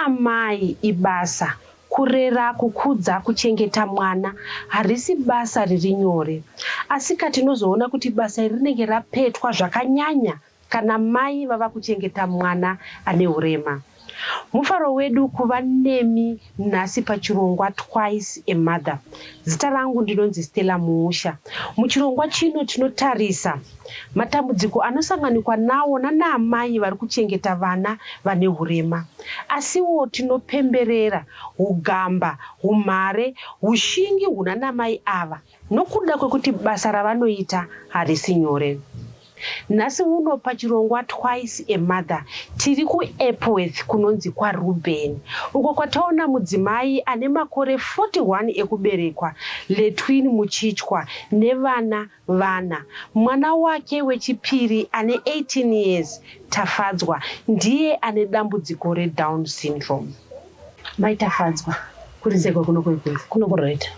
amai ibasa. Kurera, kukudza, kuchengeta mwana harisi basa riri nyore. Asika tinozoona kuti basa iri rinenge rapetwa zvakanyanya kana mai vava kuchengeta mwana ane hurema. Mufaro wedu kuva nemi nhasi pachirongwa Twice a Mother. Zita rangu ndinonzi Stella Muusha. Muchirongwa chino tinotarisa matambudziko anosanganikwa nawo nanaamai vari kuchengeta vana vane hurema. Asiwo tinopemberera hugamba, humhare, hushingi hunanamai ava nokuda kwekuti basa ravanoita harisi nyore. Nhasi uno pachirongwa Twice a Mother tiri kuEpworth kunonzi kwaReuben uko kwataona mudzimai ane makore 41 ekuberekwa, Letwin Muchichwa nevana vana. Mwana wake wechipiri ane 18 years, Tafadzwa, ndiye ane dambudziko reDown syndrome. Mai Tafadzwa, kuri seiko kuno kuEpworth? Kuno kuright.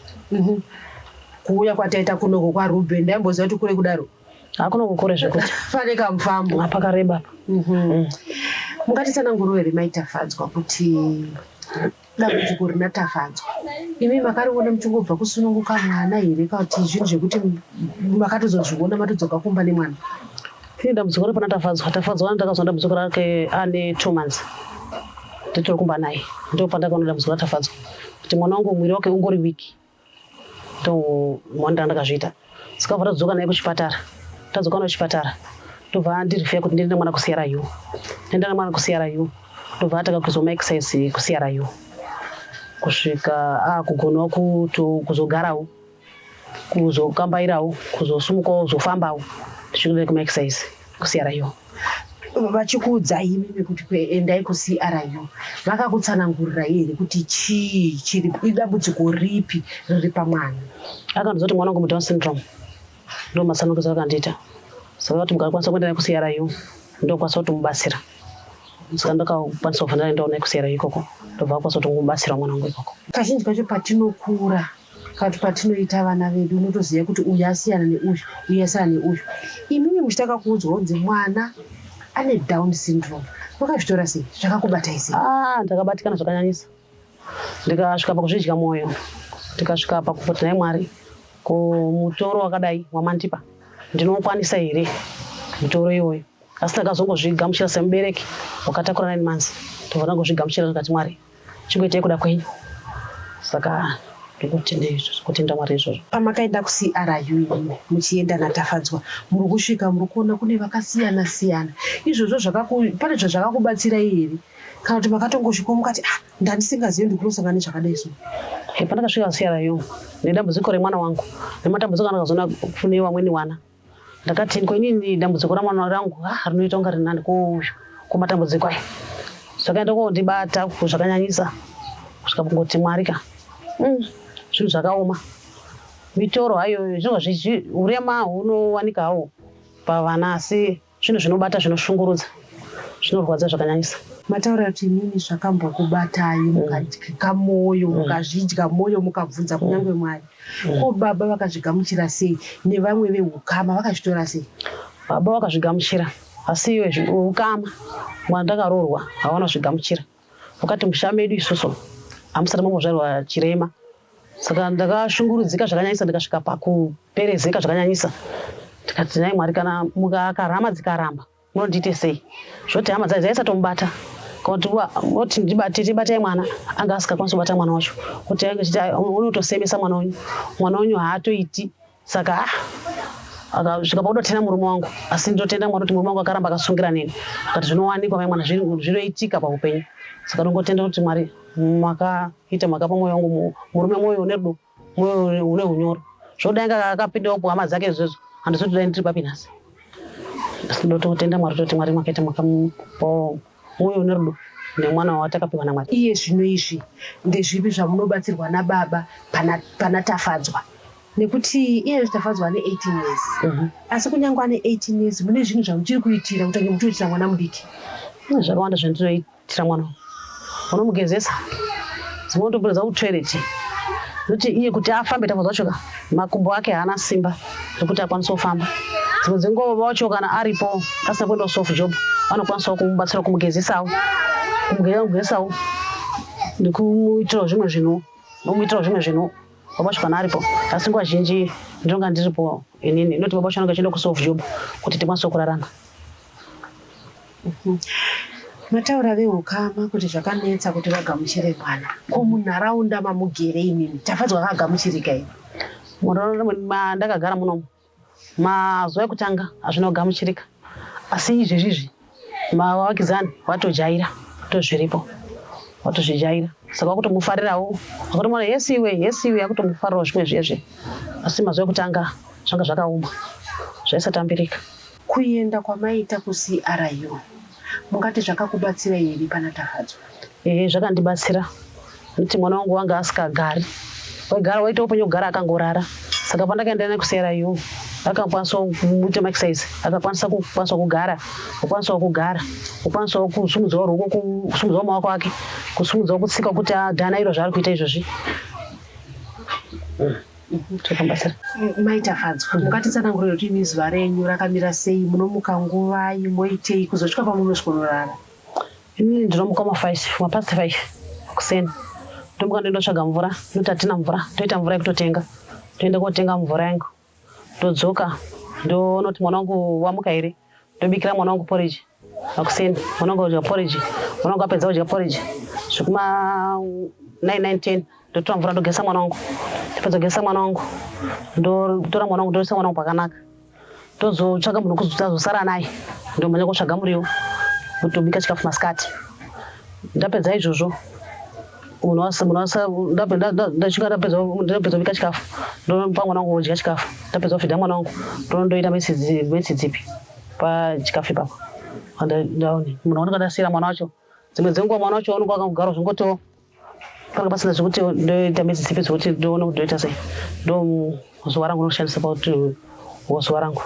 Kuuya kwataita kunoko kwaReuben ndaimboziva kuti kure kudaro. Hakuna kukure zvekuti. Pane kamufambo. Pakareba apa. Mungatitsananguriro here Mai Tafadzwa kuti dambudziko rina Tafadzwa imi makariona muchingobva kusununguka mwana here kana kuti zvinhu zvekuti makatozozviona matodzoka kumba nemwana? Ini dambudziko riri pana Tafadzwa. Tafadzwa ndakazoona dambudziko rake ane 2 months. Nditori kumba naye. Ndopandakaona dambudziko raTafadzwa. Kuti mwana wangu mwiri wake ungori weak. Ndomuonera ndakazviita. Saka bva tadzoka naye kuchipatara. Tadzoka naye kuchipatara. Ndobva andirifeya kuti ndiende nemwana kuCRU. Ndaenda nemwana kuCRU. Ndobva atanga kuiswa maexercise kuCRU. Kusvika akugonawo kuzogarawo, kuzokambairawo, kuzosumukawo, kuzofambawo. Tichikuenda kumaexercise kuCRU. Vachikuudzai imimi kuti endai kuCRU, vakakutsanangurirai here kuti chii chiri idambudziko ripi riri pamwana? Akandiudza kuti mwana wangu muDown syndrome. Ndo matsananguriro akandiita. Saka vakati mukakwanisa kuenda naye kuCRU ndokwanisa kutomubatsira. Saka ndakakwanisa kubva ndaendawo naye kuCRU ikoko ndobva akwanisa kutomubatsira mwana wangu ikoko. Kazhinji kacho patinokura kana kuti patinoita vana vedu unotoziva kuti uyu asiyana neuyu, uyu asiyana neuyu. Imimi muchitanga kuudzwa kunzi mwana ane Down syndrome makazvitora sei? Zvakakubatai sei? Ah, ndakabatikana zvakanyanyisa. Ndikasvika pakuzvidya mwoyo. Ndikasvika pakungoti nhai Mwari, ko mutoro wakadai wamandipa ndinoukwanisa here mutoro iwoyo? Asi ndakazongozvigamuchira semubereki wakatakura 9 months. Ndobva ndangozvigamuchira ndikati Mwari chingoitai kuda kwenyu. Saka ndokutenda izvozvo, kutenda Mwari izvozvo. Pamakaenda kuCRU imimi muchienda naTafadzwa muri kusvika muri kuona kune vakasiyana siyana. Izvozvo zvakaku pane zvazvakakubatsirai here? Kana kuti makatongosvikawo mukati ah ndandisingazivi ndikunosangana nezvakadai so? Pandakasvika kuCRU nedambudziko remwana wangu nematambudziko andakazoona kune vamweni vana. Ndakati ko inini dambudziko ramwana rangu ah, rinoita kunga rinani ko uyu ko matambudziko aya zvakaenda kondibata zvakanyanyisa kusvika kungoti Mwari ka zvinhu zvakaoma mitoro hayo zvinhu urema hunowanika hawo pavana asi zvinhu zvinobata zvinoshungurudza zvinorwadza zvakanyanyisa. Mataura kuti imimi zvakambokubatai mukadyika mwoyo mukazvidya mwoyo mukabvunza kunyange Mwari. Ko baba vakazvigamuchira sei nevamwe vehukama vakazvitora sei? Baba vakazvigamuchira asi veukama mwandakaroorwa havana kuzvigamuchira. Vakati musha medu isusu hamusati mambozvarwa chirema. Saka ndakashungurudzika zvakanyanyisa ndikasvika pakuperezeka zvakanyanyisa. Ndikati nhai Mwari kana mukakarama dzikaramba munondiite sei? Zvoti hama dzake dzaisatomubata. Kuti oti ndibate tibatai mwana anga asingakwanisi kubata mwana wacho. Kuti unotosemesa mwana wenyu. Mwana wenyu haatoiti. Saka ah akasvika pakutotenda murume wangu asi ndinotenda Mwari kuti murume wangu akaramba akasungira neni akati zvinowanikwa mai mwana zvinoitika paupenyu saka ndongotenda kuti Mwari makaita makapa mwoyo wangu murume mwoyo une rudo mwoyo une unyoro zvodai anga akapindawo kuhama dzake izvozvo handizoti dai ndiri papi nhasi asi ndototenda Mwari toti Mwari makaita makamupawo mwoyo une rudo nemwana watakapiwa naMwari. Iye zvino izvi ndezvipi zvamunobatsirwa nababa pana, pana Tafadzwa? Nekuti iye zvino Tafadzwa ane 18 years. Asi kunyange ane 18 years mune zvinhu zvamuchiri kuitira kuti ange muchitoitira mwana mudiki. Mune zvakawanda zvandinoitira mwana wangu. Unomugezesa, dzimwe unotopedza kutoilet. Nekuti iye kuti afambe Tafadzwa wacho ka, makumbo ake haana simba rekuti akwanise kufamba. Dzimwe dzenguva baba wacho kana aripo asina kuendawo soft job, vanokwanisawo kumubatsira kumugezesawo. Kumugezesawo. Ndikumuitirawo zvimwe zvinhu, ndomuitirawo zvimwe zvinhu baba vacho kana aripo. Asi nguva zhinji ndinonga ndiripo inini, noti baba vacho vanenge vachienda kusoft job kuti tikwanisewo kurarama. Mataura vehukama kuti zvakanetsa kuti vagamuchire mwana. Ko munharaunda mamugere imimi, Tafadzwa akagamuchirika here? Munharaunda mandakagara munomu mazuva ekutanga hazvina kugamuchirika asi izvezvi izvi mavakidzani vatojaira tozviripo vatozvijaira saka vakutomufarirawo vakutomuona yes iwe yes iwe akutomufarirawo zvimwe zviye zviye asi mazuva ekutanga zvanga zvakaoma zvaisatambirika. Kuenda kwamaita kuCRU mungati zvakakubatsirai here pana Tafadzwa? Ehe zvakandibatsira nekuti mwana wangu wanga asikagari waigara waita upenyu kugara akangorara saka pandakaenda naye kuCRU akakwanisa kuita maexercise akakwanisa kukwanisa kugara kukwanisawo kugara kukwanisawo kusumudzawo ruoko kusumudzawo maoko ake kusumudzawo kutsika kuti adhanairo zvaari kuita izvozvi Tokambatsira. Mai Tafadzwa, mungatitsanangurire kuti imi zuva renyu rakamira sei, munomuka nguvai, moitei kuzosvika pamunosvikonorara? Inini ndinomuka ma5, mapast 5 kuseni. Ndomuka ndoenda kutsvaga mvura, noti hatina mvura, toita mvura yekutotenga. Ndoenda kotenga mvura yangu. Ndodzoka, ndonoti mwana wangu wamuka here? Ndobikira mwana wangu porridge. Makuseni mwana wangu odya porridge, mwana wangu apedza kudya porridge zvekuma 9 9 10 ndotora mvura ndogeza mwana wangu. Ndapedza kugeza mwana wangu ndotora mwana wangu ndoisa mwana wangu pakanaka. Ndozotsvaga munhu wekuzosara naye ndomhanya kotsvaga muriwo ndotobika chikafu masikati. Ndapedza izvozvo munhu wasa munhu wasa ndasvika ndapedza ndapedza kubika chikafu ndopa mwana wangu odya chikafu ndapedza kufidha mwana wangu ndondoita metsi dzipi pachikafu ipapo ndaone munhu wanenge ndasiira mwana wacho dzimwe dzenguva mwana wacho unenge wakangogara zvingotiwo panga pasina zvekuti ndoita metsi dzipi dzekuti ndoona kuti ndoita sei ndo zuva rangu ndoshandisa pakuti zuva rangu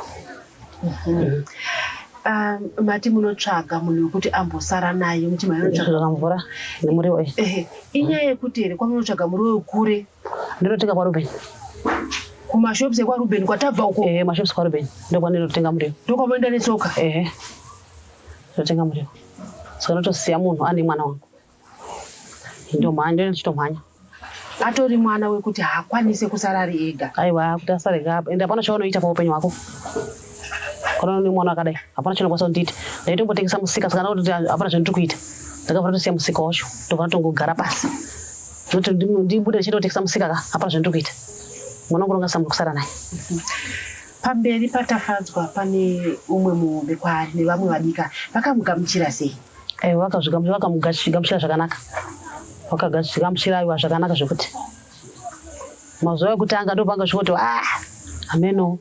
Mati munotsvaga munhu wekuti ambosara naye muchimhanya mvura nemuriwo. Inyaya yekuti here kwamunotsvaga muriwo kure? Ndinotenga kwaRuben. Kumashops ekwaRuben kwatabva uko? Ehe, mashops kwaRuben ndokwandinotenga muriwo. Ndokwamunoenda netsoka? Ehe, ndotenga muriwo. Saka ndotosiya munhu ane mwana wangu. Ndomhanya, ndoenda ndichitomhanya. Atori mwana wekuti haakwanise kusara ari ega. Aiwa, kuti asare ega ende hapana chaunoita paupenyu hwako. Kana une mwana akadai, hapana chaunokwanisa kundiita. Ndaitombotengesa musika saka ndakuti hapana zvandiri kuita. Ndakabva ndosiya musika wacho, ndobva ndatongogara pasi. Ndoti ndibude ndichienda kutengesa musika ka, hapana zvandiri kuita. Mwana wangu ndonga kusara naye. Pamberi paTafadzwa pane umwe muhombe kwaari nevamwe vadika vakamugamuchira sei? Aiwa vakazvigamuchira vakamugamuchira zvakanaka. Vakagamuchira aiwa zvakanaka zvekuti mazuva ekutanga ndopanga zvikuti ah hameno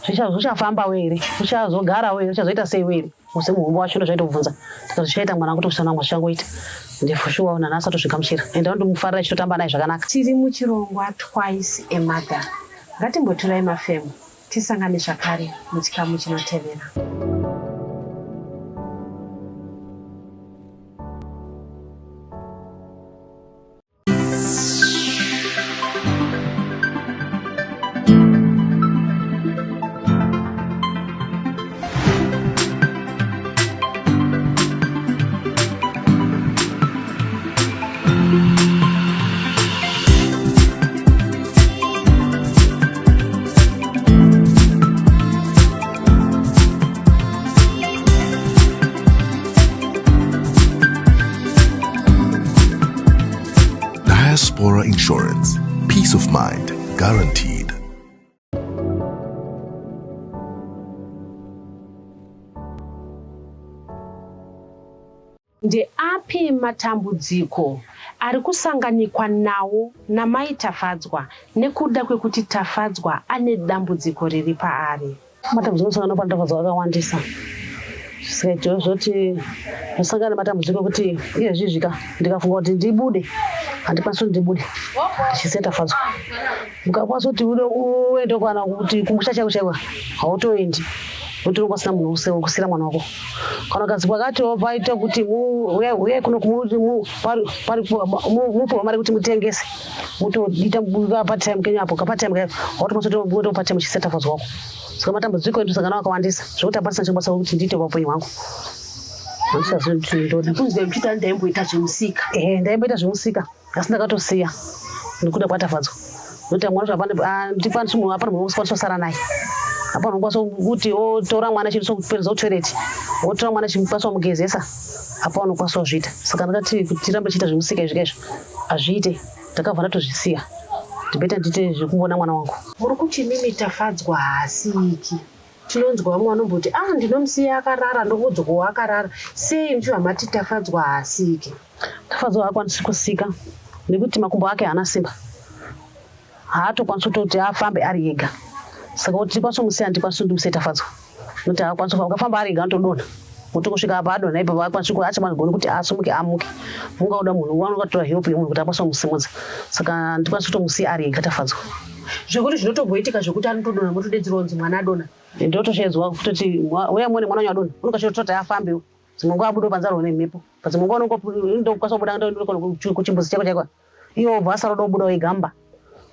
zvichafambawo here uchazogarawo here uchazoita sei here muse muhombe wacho ndozvaitobvunza ndikati zvichaita mwana wangu tokusana mwa zvichangoita ndifushuwa nanhasi atozvigamuchira ende andomufarira ichitotamba naye zvakanaka. Tiri muchirongwa Twice a Mother. Ngatimboturai mafemo tisangane zvakare muchikamu chinotevera. Diaspora Insurance. Peace of mind guaranteed. Ndeapi matambudziko ari kusanganikwa nawo naMai Tafadzwa nekuda kwekuti Tafadzwa ane dambudziko riri paari? Matambudziko anosangana nawo paTafadzwa akawandisa zvisingaiti zvoti ndosangana nematambudziko ekuti iyezvizvi ka ndikafunga kuti ndibude handikwanisi kuti ndibude ndichisiya Tafadzwa. Ukakwanisa kuti uende kana kuti kumusha chaiko chaiko hautoendi nekuti unenge usina munhu wekusiira mwana wako. Kana ukanzi kwakatiwo paita kuti uyai kuno mupiwe mari kuti mutengese mutoita part time kenyu apo kapart time kayo wautokwanisa kutoita part time uchisiya Tafadzwa wako. Saka matambudziko endosangana akawandisa zvekuti hapana chinokwanisa kuti ndiite paupenyu hwangu. Handichazivi kuti ndodii. Kunzwa muchiti ndaimboita zvemusika. Ehe, ndaimboita zvemusika asi ndakatosiya nekuda kwaTafadzwa nokuti mwana wacho hapana handikwanisi munhu hapana munhu unokwanisa kusara naye hapana unokwanisa kuti otora mwana chiso kupedza kutoilet wotora mwana chimukwanisa kumugezesa hapana unokwanisa kuzviita saka ndakati kuti tirambe tichiita zvemusika izvi kaizvo hazviite ndakabva ndatozvisiya ndibeta ndiite zvekungoona mwana wangu. Muri kuti imimi Tafadzwa haasiyiki. Tinonzwa vamwe vanomboti ah ndinomusiya akarara ndongodzokawo akarara. Sei muchibva mati Tafadzwa haasiyiki? Tafadzwa haakwanisi kusika nekuti makumbo ake haana simba haatokwanisi kutoti afambe ari ega saka kuti tikwanise kumusiya handikwanisi kuti ndimusiye Tafadzwa nokuti haakwanisi kufamba ukafamba ari ega anotodonha kuti kusvika apa adonha ipapo haakwanisi haachagoni kuti asumuke amuke mungaoda munhu wanokatora help yemunhu kuti akwanise kumusimudza saka handikwanisi kutomusiya ari ega Tafadzwa. Zvekuti zvinotomboitika zvekuti anotodonha motodedzerwa kunzi mwana adonha. Ndotoshedzwa kutoti uya muone mwana wenyu adonha unokachototi afambewo dzimwe nguva abude panze arohwe nemhepo padzimwe nguva unongokwanisa kubuda kuchimbuzi chako chaiko iwe wobva asara uda kubuda wega mumba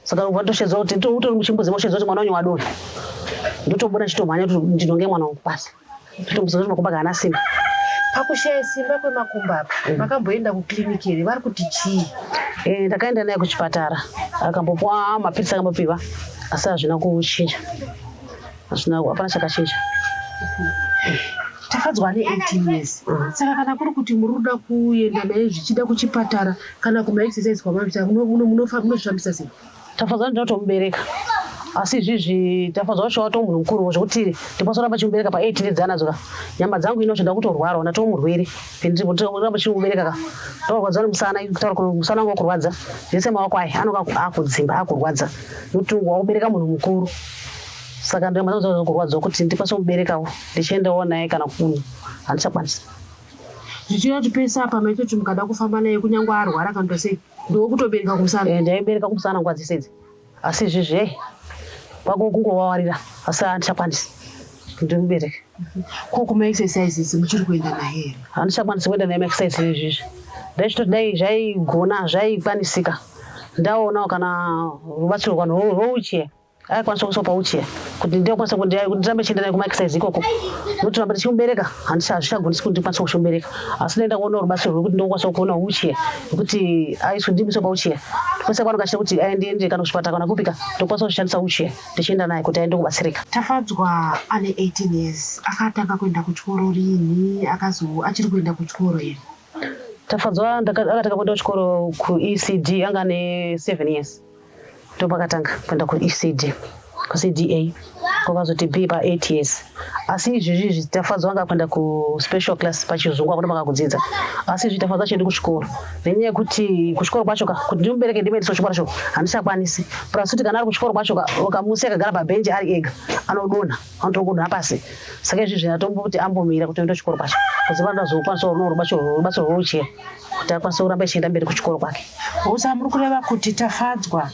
saka ubva toshedzwa kuti utori muchimbuzi moshedzwa kuti mwana wenyu wadonha ndotobuda ndichitomhanya kuti ndinonge mwana wangu pasi ndotomuziva kuti makumbo ake haana simba. Pakushaya simba kwemakumbo apa makamboenda kuclinic here vari kuti chii? Eh, ndakaenda naye kuchipatara akambopiwa mapiritsi akambopiwa asi hazvina kuchinja hazvina hapana chakachinja. Tafadzwa ane 18 years saka kana kuri kuti muri kuda kuenda naye zvichida kuchipatara kana kumaexercise kwamaita munozvifambisa sei? Tafadzwa ndinotomubereka asi izvizvi Tafadzwa wacho watoo munhu mukuruwo zvekuti ndikwanisa kuramba chimubereka pa 18 dzanadzo ka nyama dzangu ino ndoda kutorwarawo ndatoo murwere pendiripo chimubereka ka ndokurwadziwa nemusana kutaura kuno musana wangu wakurwadza zvese maoko aya anonga akudzimba akurwadza nekuti wakubereka munhu mukuru saka nyama dzangu dzakurwadziwa kuti ndikwanise kumuberekawo ndichiendawo naye kana kuno handichakwanisi. Zvichireva kuti pese apa maitoti mukada kufamba naye kunyange arwara kana kuita sei ndokutobereka kumusana? Eh, ndaibereka kumusana nguva dzese idzi asi izvizvi hey kwako kungowawarira asi handichakwanisi ndimubereke. Ko kumaexercises muchiri kuenda naye here? Handichakwanisi kuenda naye maexercise izvizvi ndaichitoti dai zvaigona zvaikwanisika ndaonawo kana rubatsiro rwano rweuchiya aikwanisa kuiswa pauchiya kuti ndikwanise kuti ndirambe chienda naye kumaexercise ikoko nokuti ramba ndichimubereka hazvichagonisi kuti ndikwanise kuchimubereka asi dai ndakuonawo rubatsiro rwekuti ndokwanisa kuona wheelchair yekuti aiswe ndimuise pawheelchair kwese kwaanenge achida kuti aende kana kuchipatara kana kupika ndokwanisa kushandisa wheelchair ndichienda naye kuti aende kubatsirika. Tafadzwa ane 18 years akatanga kuenda kuchikoro rini akazo achiri kuenda kuchikoro here? Tafadzwa akatanga kuenda kuchikoro kuECD anga ane 7 years ndopakatanga kuenda kuECD kuCDA kwakazoti B pa 8 years asi izvizvi izvi Tafadzwa anga kuenda kuspecial class pachizungu apo ndopakakudzidza asi izvi Tafadzwa achienda kuchikoro nenyaya yekuti kuchikoro kwacho ka kuti ndimubereke ndimuendese kuchikoro cho handichakwanisi plus kuti kana ari kuchikoro kwacho ka ukamusiya akagara pabhenji ari ega anodonha anotongodonha pasi saka izvizvi ndatomboti ambomira kuti oenda kuchikoro kwacho kuti vandazokwanisa rubatsiro rweuchiya kuti akwanise kuramba achienda mberi kuchikoro kwake. Hosa muri kureva kuti Tafadzwa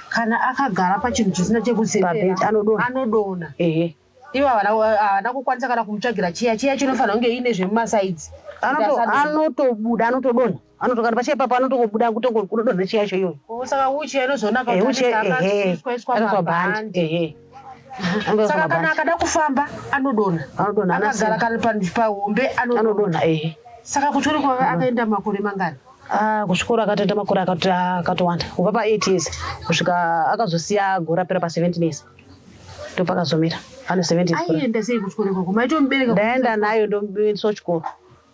kana akagara pachinhu chisina chekuzembera anodonha. Anodonha. Ehe. Ivo havana kukwanisa kana kumutsvagira chiya chiya chinofanira kunge iine zvemumasaidzi. Anotobuda anotodonha anotokana pachiya ipapo anotongobuda kutodonha chiya chacho iyoyo. Saka wheelchair inozonaka kuti akaiswa iswa mabhandi. Ehe. Saka kana akada kufamba anodonha. Anodonha akagara kana pahombe anodonha ehe. Saka kuchikoro kwake akaenda makore mangani? Ah, kuchikoro akatoenda makore akatowanda kubva pa 8 years kusvika akazosiya gore rapera pa 17 years ndopakazomira ane 17 years. Aienda sei kuchikoro ikoko? Maitomubereka? Ndaenda nayo ndomuendesa kuchikoro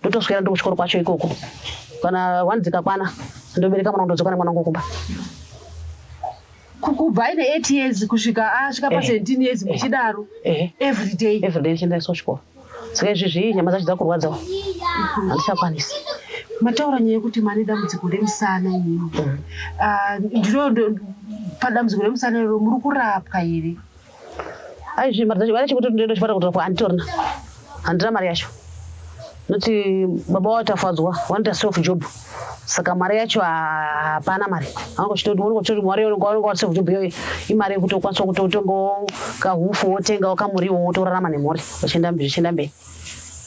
ndotoswera ndokuchikoro kwacho ikoko kana one dzikakwana ndobereka mwana ndodzoka nemwana wangu kumba. Kubva aine 8 years kusvika asvika pa 17 years muchidaro every day? Every day ndichienda kuchikoro. Saka izvizvi nyama dzacho dzakurwadzawo handichakwanisi. Mataura nyaya yekuti mane dambudziko remusana imimi. Ndiro padambudziko remusana iroro muri kurapwa here? Aizvi mari dzacho mari chekuti ndiende kuchipatara kutorapwa handitorina handina mari yacho noti baba waTafadzwa vanoita self job saka mari yacho hapana mari angochitoti mari yaunenge self job iyoyo imari yekuti ukwanisa kutotengawo kahufu wotengawo kamuriwo wotorarama nemhuri zvichienda mberi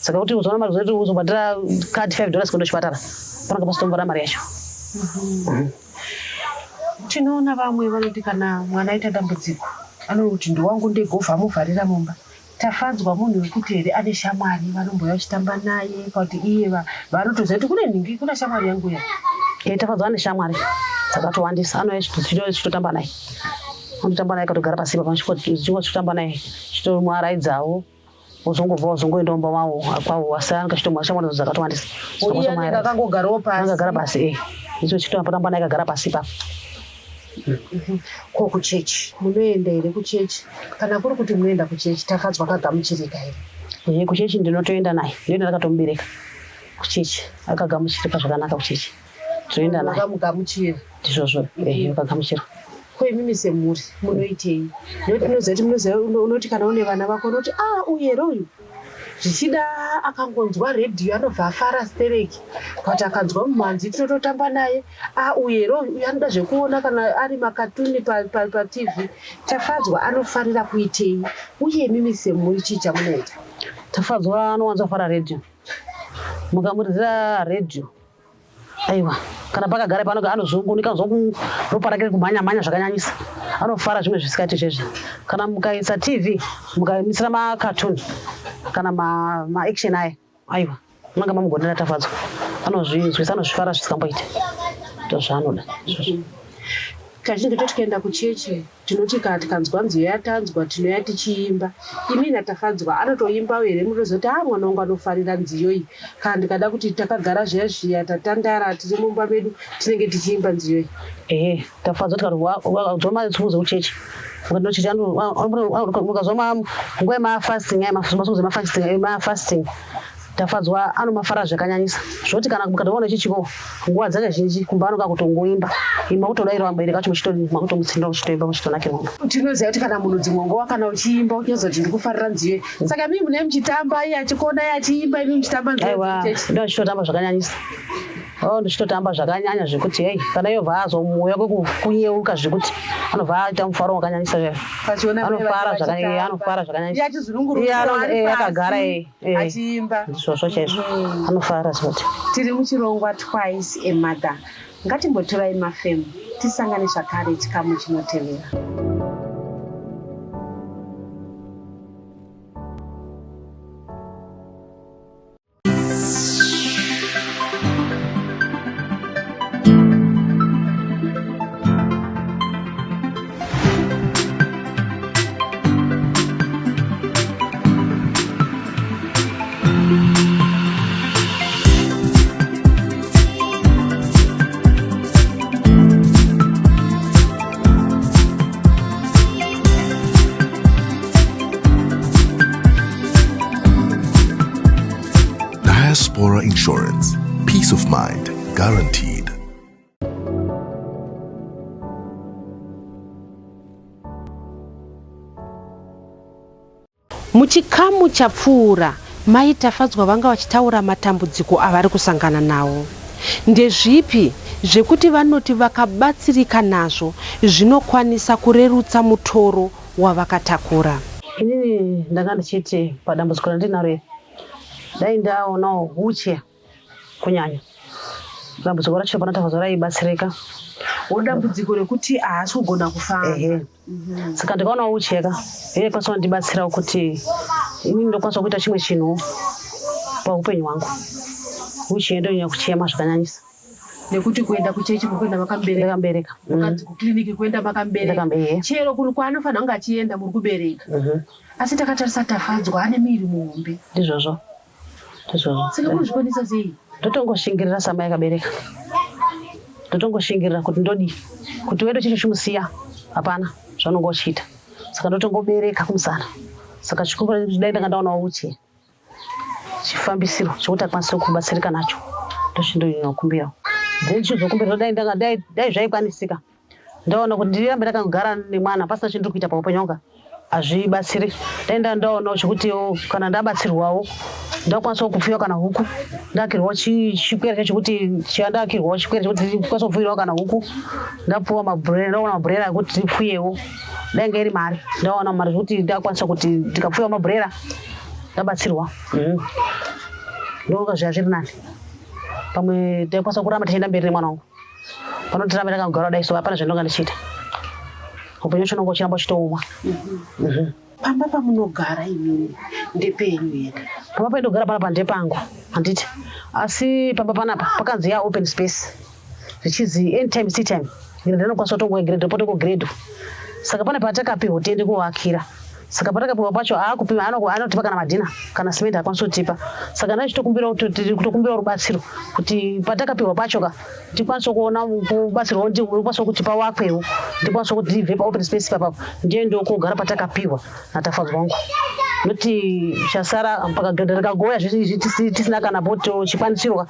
saka kuti uzoona mari zoti uzobhadhara card $5 kuenda kuchipatara panenge pasitombora mari yacho. Tinoona vamwe vanoti kana mwana aita dambudziko anoti ndiwangu ndegovha amuvharira mumba. Tafadzwa munhu wekuti here ane shamwari vanombouya vachitamba naye kana kuti iye vanotoziva kuti kune nhingi kuna shamwari yangu ya? Eh, Tafadzwa ane shamwari dzakatowandisa, anouya chitotamba naye, anotamba naye akatogara pasi ipapo chitotamba naye chitomuaraidzawo, ozongobva ozongoenda mumba mavo kwavo, asi anenge achitomwa shamwari dzakatowandisa. Iye anenge akangogarawo pasi. Akagara pasi eh, icho chitotamba naye akagara pasi ipapo. Ko kuchechi munoenda here kuchechi? Kana kuri kuti munoenda kuchechi, Tafadzwa akagamuchirika here? Ehe, kuchechi ndinotoenda naye, ndinoenda ndakatomubereka kuchechi, akagamuchirika zvakanaka kuchechi, tinoenda naye. Makamugamuchira? Ndizvozvo, ehe, akagamuchira. Ko imimi semhuri munoitei? Nekuti tinoziva kuti munoziva unoti kana une vana vako unoti ah uyu here uyu, zvichida akangonzwa redhiyo anobva afara stereki, but akanzwa mumhanzi tinototamba naye. Ah, uyu here uyu, uyu anoda zvekuona kana ari makatuni paTV pa, pa Tafadzwa anofarira kuitei uye imimi semhuri chii chamunoita? Tafadzwa anowanza kufara redhiyo, mukamuridzira redhiyo aiwa kana pakagara pano anozungunika, anozwa ropa rake kumhanya mhanya zvakanyanyisa, anofara zvimwe zvisikaiti zvezvi. Kana mukaisa TV mukamisira makatuni kana maaction ma aya, aiwa munenge mamugonera. Tafadzwa anozvinzwisa, anozvifara zvisingamboita, ndozvaanoda izvozvo. Kazhinji to tikaenda kuchechi tinoti kana tikanzwa nziyo yatanzwa tinouya tichiimba. Imi naTafadzwa anotoimbawo here? Munotozoti ah, mwana wangu anofarira nziyo iyi, kana ndikada kuti takagara zviya zviya tatandara tiri mumba medu tinenge tichiimba nziyo iyi? Ehe, Tafadzwa tikazwa matsukuzo kuchechi, mukazwa nguva yemafasting aya, masukuzo emafasting, Tafadzwa anomafara zvakanyanyisa, zvoti kana mukatoona chichiko nguva dzake zhinji kumba anoka kutongoimba imba, kutodaira vabereki vacho muchitodii, makutomutsindira muchitoimba muchitonakirwa. Tinoziva kuti kana munhu dzimwe nguva kana uchiimba uchinyatsoti ndiri kufarira nziyo, saka imi mune muchitamba, iye achikona, iye achiimba, imi muchitamba nziyo? Aiwa, ndo achitotamba zvakanyanyisa. Oh, ndichitotamba zvakanyanya zvekuti hei, kana yobva azomouya kwekunyeuka zvekuti anobva aita mufaro wakanyanyisa zve, anofara zvakanyanya, anofara zvakanyanyisa akagara achiimba. Ndizvozvo chaizvo, anofara zvekuti. Tiri muchirongwa Twice a Mother. Ngatimbotorai mafemu, tisangane zvakare chikamu chinotevera. Diaspora Insurance. Peace of mind guaranteed. Muchikamu chapfuura, Mai Tafadzwa vanga vachitaura matambudziko avari kusangana nawo. Ndezvipi zvekuti vanoti vakabatsirika nazvo zvinokwanisa kurerutsa mutoro wavakatakura? Inini ndanga ndichiti padambudziko randinaro iri, dai ndaonawo wheelchair kunyanya dambudziko racho pana Tafadzwa raibatsirika. Wo dambudziko rekuti haasi kugona kufamba. Ehe, saka ndikaonawo wheelchair ka, yaikwanisa kundibatsirawo kuti inini ndokwanisa kuita chimwe chinhu paupenyu hwangu. Wheelchair ndonyanya kuchema zvakanyanyisa. Nekuti kuenda kuchechi muri kuenda makamubereka. Ndakamubereka. Mukanzi kukliniki kuenda makamubereka. Ehe. Chero kuri kwaanofanira kunge achienda muri kubereka. Asi takatarisa Tafadzwa ane muviri muhombe. Ndizvozvo, ndizvozvo. Saka munozvikwanisa sei? Ndotongoshingirira samai akabereka, ndotongoshingirira kuti ndodii, kuti wedo chito chimusiya hapana zvaunonge uchiita, saka ndotongobereka kumusana. Saka chikuru dai ndanga ndaonawo uchi chifambisiro chekuti akwanise kubatsirika nacho, ndochindonyanya then chizokumbira dai ndanga dai zvaikwanisika ndaona kuti ndirambe ndakangogara nemwana pasina chandiri kuita paupenyu hwangu hazvibatsiri. Dai ndaonawo chekuti kana ndabatsirwawo ndakwanisawo kupfuya kana huku, ndaakirwawo chikwere chekuti ndaakirwawo chikwere chekuti ndikwanise kupfuyirawo kana huku, ndapuwa mabhurera, ndaona mabhurera ekuti ndipfuyewo. Dai iri mari, ndawana mari zvekuti ndakwanisa kuti ndikapfuyawo mabhurera, ndabatsirwa, ndoonga zviya zviri nani. Pamwe ndaikwanisa kuramba tichienda mberi nemwana wangu. Panoti rambe ndakagara dai so hapana zvandinonga ndichiita, upenyu wacho unonga uchiramba uchitooma. Pamba pamunogara imimi ndepenyu here? Pamba pandinogara panapa ndepangu handiti, asi pamba panapa pakanzi ya open space zvichizi anytime see time grade rinokwanisa kutongwa grade potongwa grade, saka pane patakapihwa tiende kuvakira. Saka patakapihwa pacho aakupima anotipa kana madhina kana simende akwanisa kutipa. Saka ndachitokumbira kutokumbira rubatsiro kuti patakapihwa pacho ka ndikwanise kuona kubatsirwawo, ndikwanise kuti pawakwewo, ndikwanise kuti ndibve paopen space papapo ndiendewo kogara patakapihwa naTafadzwa wangu, noti chasara mpaka gedhe rikagoya zvese tisina kana poto chikwanisirwa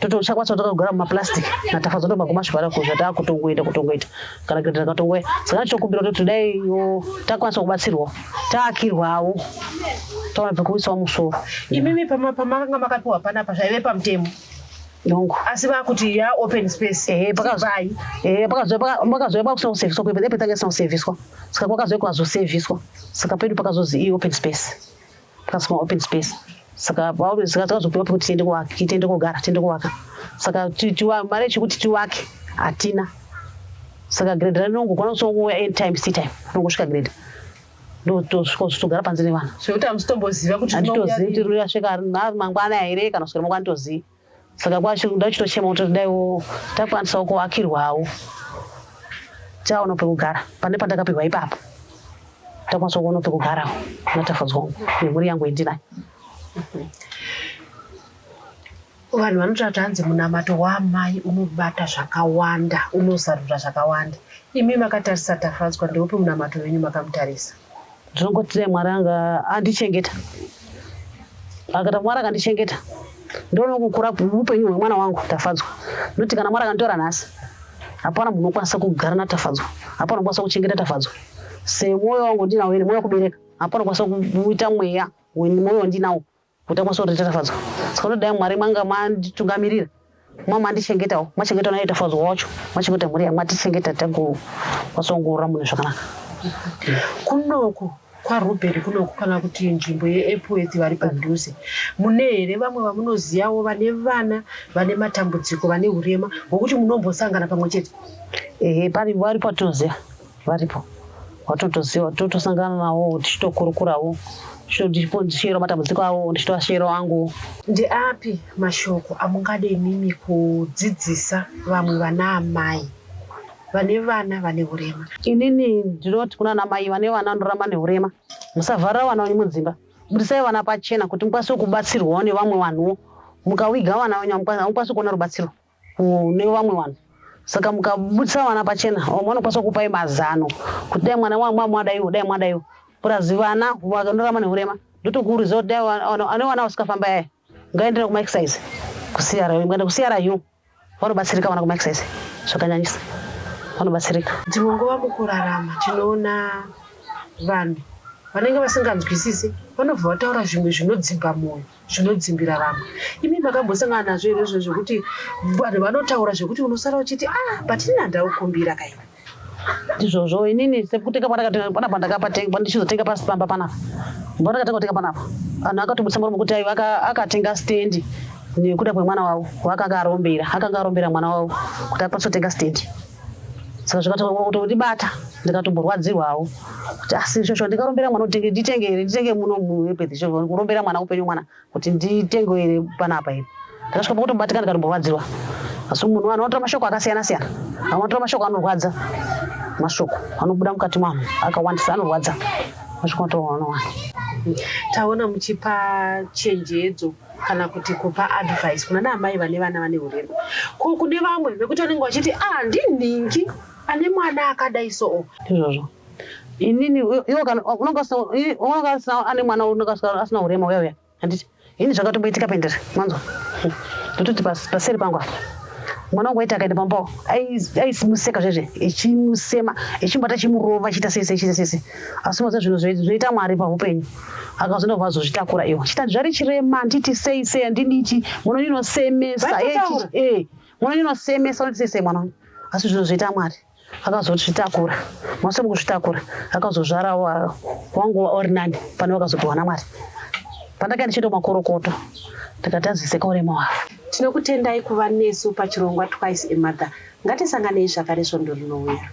totochakwanisa takagara mumaplastic naTafadzwa ndomaguma zvipara zvatakutongoenda kutongoita kana gedhe rakatongoya. Saka nditokumbira kuti daiwo takwanisa kubatsirwa taakirwawo taona pekuisawo musoro. Imimi pamakanga makapiwa panapa zvaive pamutemo? Nongo. Asi vakuti ya open space. Ehe, pakazouya pakusina kuseviswa kuipa tanga isina kuseviswa, saka kwakazouya kwazoseviswa, saka pedu pakazozi i-open space, pakazosima open space. Saka takazopiwa pekuti tiende kuvaka, tiende kogara, tiende kuvaka. Saka mari yechekuti tiwake hatina. Saka grade rinongokwana kusonguya anytime see time rinongosvika grade, ndotosvika panze nevana. Zvekuti hamusitomboziva kuti handitozivi kuti rinasvika mangwana here kana kusvika mangwana, nditozivi. Saka kwacho ndachitochema kuti daiwo takwanisawo kuakirwawo taona pekugara pane pandakapihwa ipapo, takwanisa kuona pekugarawo naTafadzwa wangu nemhuri yangu yendinayo. Vanhu vanotaura kuti hanzi munamato waamai unobata zvakawanda, unozarura zvakawanda. Imi makatarisa Tafadzwa, ndeupi munamato wenyu makamutarisa? Ndinongoti dai Mwari anga andichengeta, akati Mwari akandichengeta ndoona kukura upenyu hwemwana wangu Tafadzwa, nokuti kana Mwari akanditora nhasi, hapana munhu unokwanisa kugara naTafadzwa, hapana unokwanisa kuchengeta Tafadzwa semwoyo wangu ndinawo ine mwoyo wekubereka, hapana unokwanisa kuita mweya mwoyo wandinawo kuti akwanisa kureta Tafadzwa. Saka ndodai Mwari manga manditungamirira, mamandichengetawo, machengetawo naye Tafadzwa wacho, machengeta mhuri yangu, matichengeta tagokwanisa kungorora munhu zvakanaka. Kunoku kwaRubheni kunoku, kana kuti nzvimbo yeEpworth, vari padhuze, mune here vamwe vamunozivawo vane vana vane matambudziko, vane urema, hwokuti munombosangana pamwe chete? Ehe, varipo vatinoziva, varipo vatotoziva, totosangana navo tichitokurukurawo, ndichisherawo matambudziko avo, ndichitoasherawo angu. Ndeapi mashoko amungade imimi kudzidzisa vamwe vana amai vane vana vane urema? Inini ndinoti kuna ana mai vane vana vanorarama neurema, musavharira vana venyu mudzimba, budisai vana pachena kuti mukwanise kubatsirwawo nevamwe vanhuwo. Mukawiga vana venyu hamukwanisi kuona rubatsiro kune vamwe vanhu, saka mukabudisa vana pachena vamwe vanokwanisa kupai mazano kuti dai mwana mwadaiwo, dai mwadaiwo. Purazi vana vanorarama neurema, ndotokurudzira kuti dai ane vana vasikafamba yaya ngaendere kumaexercise kuCRU, mukaenda kuCRU vanobatsirika vana kumaexercise zvakanyanyisa, vanobatsirika. Dzimwe nguva mukurarama tinoona vanhu vanenge vasinganzwisisi vanobva vataura zvimwe zvinodzimba mwoyo, zvinodzimbira vamwe. Imi makambosangana nazvo here izvo zvekuti vanhu vanotaura zvekuti unosara uchiti, "Ah, but ini handaukumbira kaini"? Ndizvozvo. Inini sekutenga pandakatenga panapa, ndakapatenga ndichizotenga pasi pamba panapa, pandakatenga kutenga panapa, vanhu akatobudisa muromo kuti aiwa akatenga stendi nekuda kwemwana wavo waakanga arombera, akanga arombera mwana wavo kuti akwanise kutenga stendi. Saka zvikatondibata, ndikatomborwadzirwawo kuti asi shosho ndikarombera mwana kuti nditenge here, nditenge muno muEpworth, kurombera mwana upenyu mwana kuti nditenge here panapa here. Ndakasvika pakutobatika, ndikatomborwadzirwa. Asi munhu, vanhu vanotora mashoko akasiyana siyana, vamwe vanotora mashoko anorwadza, mashoko anobuda mukati mavanhu akawandisa anorwadza, mashoko anotorwa vanowanda. Taona muchipa chenjedzo kana kuti kupa advice kuna naamai vane vana vane urema. Ko kune vamwe vekuti vanenge vachiti, "Ah, ndinhingi ane mwana akadai soo"? Ndizvozvo. Inini iwo kana unonga usina ane mwana unonga asina urema uya uya, handiti? Ini zvakatomboitika pendere manzwa, ndototi paseri pangu apa mwana wangu waiti akaenda pambawo aisimuseka zvezve, ichimusema, ichimbata, chimurova, chiita sei sei, chiita sei sei. Asi maziva zvinhu zvinoita Mwari paupenyu, akazoenda kubva azozvitakura iwo chita zvari chirema, handiti? Sei sei, handidi mwana wenyu inosemesa, mwana wenyu inosemesa, unoti sei sei mwana wangu. Asi zvinhu zvoita Mwari, akazozvitakura mase mukuzvitakura, akazozvara wangu ori nani pane wakazopiwa naMwari. Pandakaenda ndichienda kumakorokoto, ndikati aziseka urema hwavo. Tinokutendai kuva nesu pachirongwa Twice a Mother. Ngatisanganei zvakare svondo rinouya.